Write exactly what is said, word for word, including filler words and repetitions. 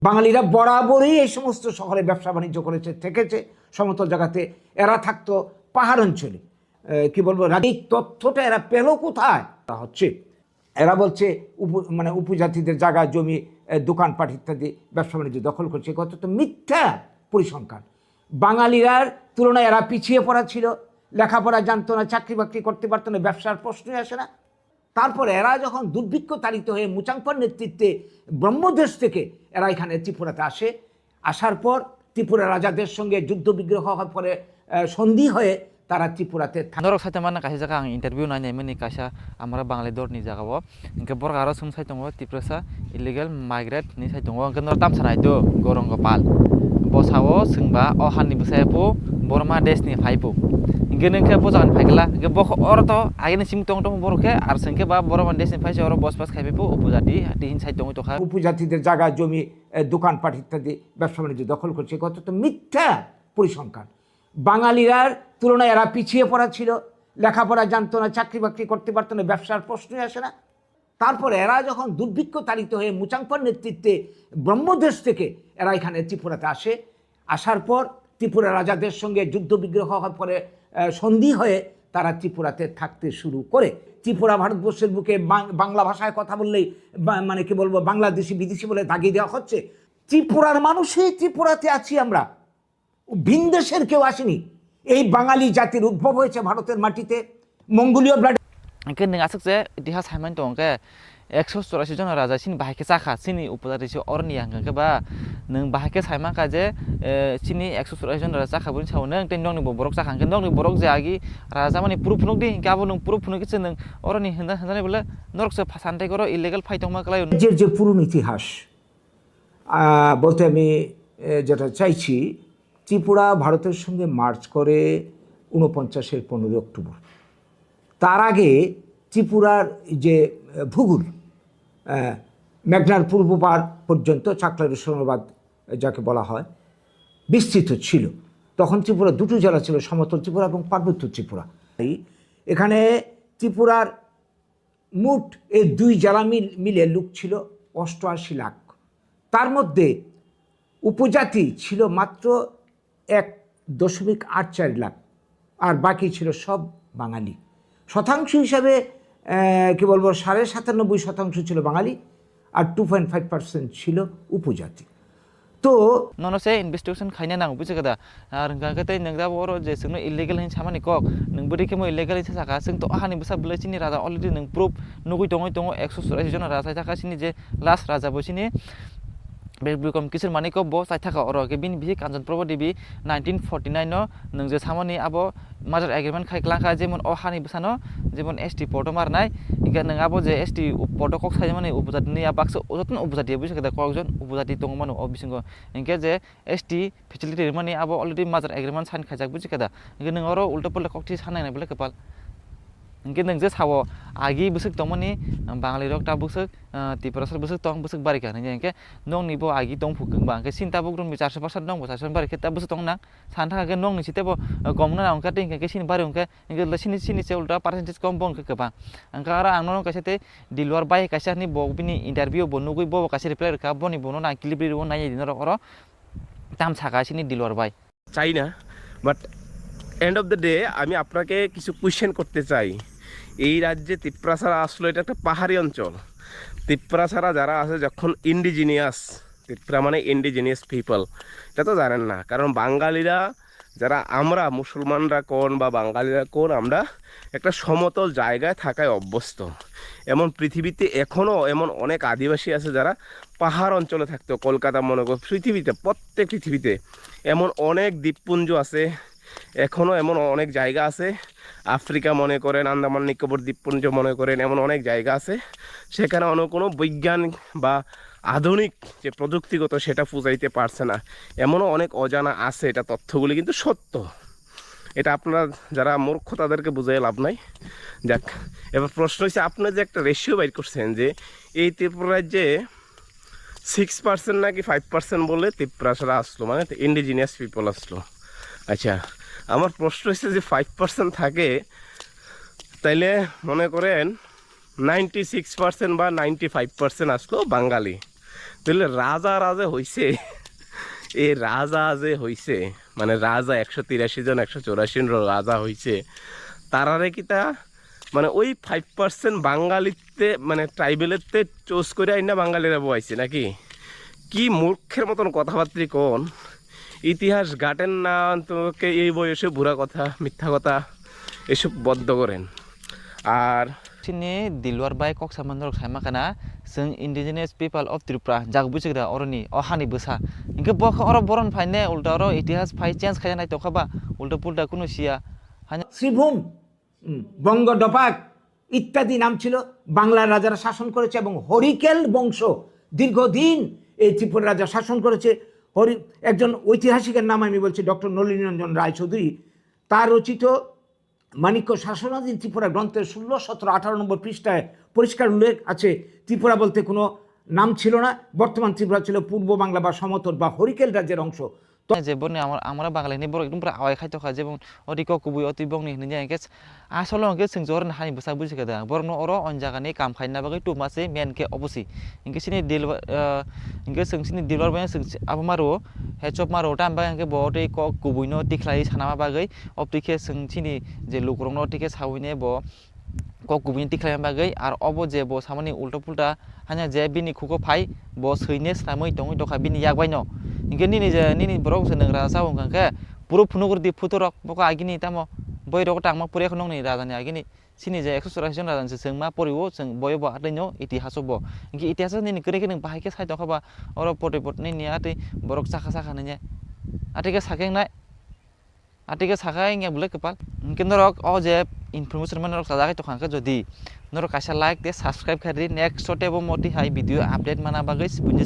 বাঙালিরা বরাবরই এই সমস্ত শহরে ব্যবসা বাণিজ্য করেছে, থেকেছে সমতল জায়গাতে, এরা থাকতো পাহাড় অঞ্চলে। আহ, কি বলবো, রাজ-, এই তথ্যটা এরা পেল কোথায়? তা হচ্ছে, এরা বলছে উপ-, মানে উপজাতিদের জায়গা, জমি, আহ, দোকানপাট ইত্যাদি ব্যবসা বাণিজ্য দখল করছে। কত তো মিথ্যা পরিসংখ্যান। বাঙালিরার তুলনায় এরা পিছিয়ে পড়া ছিল, লেখাপড়া জানতো না, চাকরি বাকরি করতে পারতো না, ব্যবসার প্রশ্নই আসে না। তারপর এরা যখন দুর্ভিক্ষ তাড়িত হয়ে মুচাংপার নেতৃত্বে ব্রহ্মদেশ থেকে এরা এখানে ত্রিপুরাতে আসে, আসার পর ত্রিপুরা রাজাদের সঙ্গে যুদ্ধ বিগ্রহ হওয়ার পরে, আহ, সন্ধি হয়ে তারা ত্রিপুরাতে থাকে। Norok saitongmani kaisa jaga ang interview nainai mani kaisa amra Bangalore ni jaga o. Hingke borok aro sung saitongo Tiprasa illegal migrant ni saitongo. Hingke norok tamsa nai do Gorong Gopal. Bo sao sengba o hani bwsai bo Borma desh ni phai bo. Hingke nung khe bo jaga ni phai kla. Hingke bo kho oro to agini simi tong tong borok khe ar sengke ba Borma desh ni phai se oro bosbas khai bo upojati hati hin sai tongwi tokha. উপজাতিদের জায়গা, জমি, এ, দোকানপাট ইত্যাদি ব্যবসা বাণিজ্য দখল করছে। কত তো মিথ্যা পরিসংখ্যান। বাঙালিরার তুলনায় এরা পিছিয়ে পড়া ছিল, লেখাপড়া জানতো না, চাকরি বাকরি করতে পারতো না, ব্যবসার প্রশ্নই আসে না। তারপর এরা যখন দুর্ভিক্ষ তাড়িত হয়ে মুচাংপার নেতৃত্বে ব্রহ্মদেশ থেকে এরা এখানে ত্রিপুরাতে আসে, আসার পর ত্রিপুরা রাজাদের সঙ্গে যুদ্ধ বিগ্রহ হওয়ার পরে, আহ, সন্ধি হয়ে তারা ত্রিপুরাতে থাকতে শুরু করে। ত্রিপুরা ভারতবর্ষের বুকে বাং-, বাংলা ভাষায় কথা বললেই বা-, মানে কি বলবো, বাংলাদেশি বিদেশি বলে দাগিয়ে দেওয়া হচ্ছে। ত্রিপুরার মানুষই ত্রিপুরাতে আছি আমরা, ভিন দেশের কেউ আসেনি। এই বাঙালি জাতির উদ্ভব হয়েছে ভারতের মাটিতে, মঙ্গোলীয় blood. Hingke nwng aswk se itihas hai mani tongo khe, ekso chorasi jon raja chini bahai khe chakha, chini upojati se oroni yang khe ba, nwng bahai khe sai mankha je, eh, chini ekso chorasi jon raja chakha boni sao nwng tei nokni bo borok chakha, hingke nokni borok je agi raja mani proof phunuk di, hingke abo nwng proof phunuk khe se nwng oroni hinda, hinda bole norok se phasan tei oro illegal phai tongma kwlai. যে, যে পুরনো ইতিহাস, আহ, বলতে আমি, এ, যেটা চাইছি, ত্রিপুরা ভারতের সঙ্গে মার্চ করে ঊনপঞ্চাশের পনেরোই অক্টোবর। তার আগে ত্রিপুরার যে, এ, ভূগোল, এ, মেঘনার পূর্ব পার পর্যন্ত চাকলার হোসনাবাদ যাকে বলা হয়, বিস্তৃত ছিল। তখন ত্রিপুরা দুটো জেলা ছিল, সমতল ত্রিপুরা এবং পার্বত্য ত্রিপুরা। এই এখানে ত্রিপুরার মোট এই দুই জেলা মিল-, মিলে লোক ছিল অষ্টআশি লাখ। তার মধ্যে উপজাতি ছিল মাত্র এক দশমিক আট চার লাখ, আর বাকি ছিল সব বাঙালি। শতাংশ হিসাবে, আহ, কি বলবো, সাড়ে সাতানব্বই শতাংশ ছিল বাঙালি, আর টু পয়েন্ট ফাইভ পার্সেন্ট ছিল উপজাতি। তো nono se investigation khaina nango, buji khe da? Ar hwnkha khe tei nwng da oro je chwngno illegal hin samani kok, nwng bwrwi khe mo illegal hin sakha, chwng to ahani bwsa bwlai chini raja already nwng proof nugui tongwi tongo, ekso churashi jona raja thakha chini je last raja bo chini Bek Bikram Kishore Manikya bo chai thakha oro, khe bini bihik Kanchana Prabha Devi nineteen forty nine no nwng je samani abo merger agreement khai kwlangkha, jemon o hani bwsano jemon S T poto marnai, hingke nwng abo je S T poto kok saimani upojati ni a baksa jotono upojati buji khe da, kokjon upojati tongmani o bisingo, hingke je S T facility rimani abo already merger agreement sign khaijak buji khe da, hingke nwng oro ulta pulta kokti sanai nai bole kwpal. Hingke nwng je sao agi bwswk tongmani, Bangali rok ta bwswk, ah, Tiprasa bwswk tong, bwswk barika hwnwi hingke nokni bo agi tong phu kwbang, hingke sini tabuk romni charso percent nokbo charso barikhe ta bwswk tong nang. San thangkhe nokni sitebo, ah, kom wngna nang hwnkhe tei hingke sini bari hwnkhe, hingke sini, sini se ulta percentage kom bo hwnkhe kwbang. Hingke aro ang nono kaisa tei Dilwar bai kaisa hinwi bo bini interview bo nugwi bo bo kaisa reply rwkha, boni bono nang clip rwi rwo nai di norok oro tam saka sini Dilwar bai. চাই না, but end of the day আমি আপনাকে কিছু কোয়েশ্চেন করতে চাই। এই রাজ্যে তিপ্রাসারা আসলো, এটা একটা পাহাড়ি অঞ্চল। তিপ্রাসারা যারা আছে, যখন ইন্ডিজিনিয়াস, তিপ্রা মানে ইন্ডিজিনিয়াস পিপল, এটা তো জানেন না। কারণ বাঙালিরা, যারা আমরা মুসলমানরা কোন বা বাঙালিরা কোন, আমরা একটা সমতল জায়গায় থাকায় অভ্যস্ত। এমন পৃথিবীতে এখনও এমন অনেক আদিবাসী আছে যারা পাহাড় অঞ্চলে থাকতো। কলকাতা মনে করো, পৃথিবীতে, প্রত্যেক পৃথিবীতে এমন অনেক দ্বীপপুঞ্জ আছে, এখনও এমন অনেক জায়গা আছে, আফ্রিকা মনে করেন, আন্দামান নিকোবর দ্বীপপুঞ্জ মনে করেন, এমন অনেক জায়গা আছে, সেখানে অন্য কোনো বৈজ্ঞানিক বা আধুনিক যে প্রযুক্তিগত, সেটা পৌঁছাইতে পারছে না। এমনও অনেক অজানা আছে, এটা তথ্যগুলি কিন্তু সত্য। এটা আপনারা যারা মূর্খ, তাদেরকে বুঝিয়ে লাভ নাই। যাক, এবার প্রশ্ন হচ্ছে, আপনি যে একটা রেশিও বাইর করছেন যে এই ত্রিপুরা রাজ্যে সিক্স পার্সেন্ট নাকি ফাইভ পার্সেন্ট বলে তিপ্রাসারা আসলো, মানে ইন্ডিজিনিয়াস পিপল আসলো। আচ্ছা, আমার প্রশ্ন হচ্ছে যে ফাইভ পার্সেন্ট থাকে, তাইলে মনে করেন নাইনটি সিক্স পার্সেন্ট বা নাইনটি ফাইভ পার্সেন্ট আসলো বাঙালি। তাহলে রাজা রাজে হইছে, এই রাজা যে হইছে, মানে রাজা একশো তিরাশি জন, একশো চৌরাশি জন রাজা হইছে, তারারে কিতা মানে ওই ফাইভ পার্সেন্ট বাঙালিতে, মানে ট্রাইবেলেতে চুজ করে আইনা বাঙালিরা বওয়াইছে নাকি? কি মূর্খের মতন কথাবার্তা কোন? ইতিহাস গাটেন না, তোমাকে এই বয়সে বুড়া কথা, মিথ্যা কথা, এসব বন্ধ করেন। আর Chini Dilwar bai kok samani norok sai mankha na, chwng indigenous people of Tripura, jaga busigra oroni, o hani bwsa. Hinkhe bo khe oro boron phaine, ulta oro itihas phai change khaina nai tongkha ba, ulta pulta kunu siya. Sibhum, mm, Bongo Dopak ইত্যাদি নাম ছিল। বাংলার রাজারা শাসন করেছে এবং হরিকেল বংশ দীর্ঘদিন এই ত্রিপুরা রাজা শাসন করেছে। হরি, একজন ঐতিহাসিকের নাম আমি বলছি, ডক্টর নলিনীরঞ্জন রায়চৌধুরী, তার রচিত মাণিক্য শাসনাধীন ত্রিপুরা গ্রন্থের ষোলো, সতেরো, আঠারো নম্বর পৃষ্ঠায় পরিষ্কার উল্লেখ আছে, ত্রিপুরা বলতে কোনো নাম ছিল না, বর্তমান ত্রিপুরা ছিল পূর্ব বাংলা বা সমতট বা হরিকেল রাজ্যের অংশ। Je borni amar, amara Bangalini borok ekdom pura awai khai tokha, jebon oti kok kubui oti bongni hinwi hwnkhe asolo hwnkhe chwng jorni hani bwsa buji kha da. Borokno oro on jagani kam khaina bagwi tubuma se men khe obosi. Hinkhe chini Dilwar, ah, hinkhe chwng chini Dilwar bai chwng abo maro, he chop maro, tam bai hinkhe bo tei kok kubuino tikhlai sanama bagwi, obtwi khe chwng chini je lukurokno tei khe sawine bo kok kubui tikhlaina bagwi, ar obo je bo samani ulta pulta hanya je bini khugo phai, bo swine snamwi tongwi tokha bini yak baino. Hinkhe nini je nini borok se nwngra cha wngkha khe puro phunuk rwdi photo rok bokha agini tamo boi rok tangma puri ekho nokni raja ni agini chini je ekso chwraisi jon raja ni se chwngma poriwo chwng boyo bo atwino itihaso bo. Hinkhe itihaso nini kwrwi khe nwng bahai khe sai tongkha ba oro poti poti nini atwi borok chakha chakha nini atwi khe sakhe wngnai. Atike sakai wngya bwlai kwpal. Hinkhe norok o je information mani norok chajagwi tongkha, hinkhe jodi norok kaisa like tei subscribe khaidi, next o teibo moti hai video update mana bagwi buini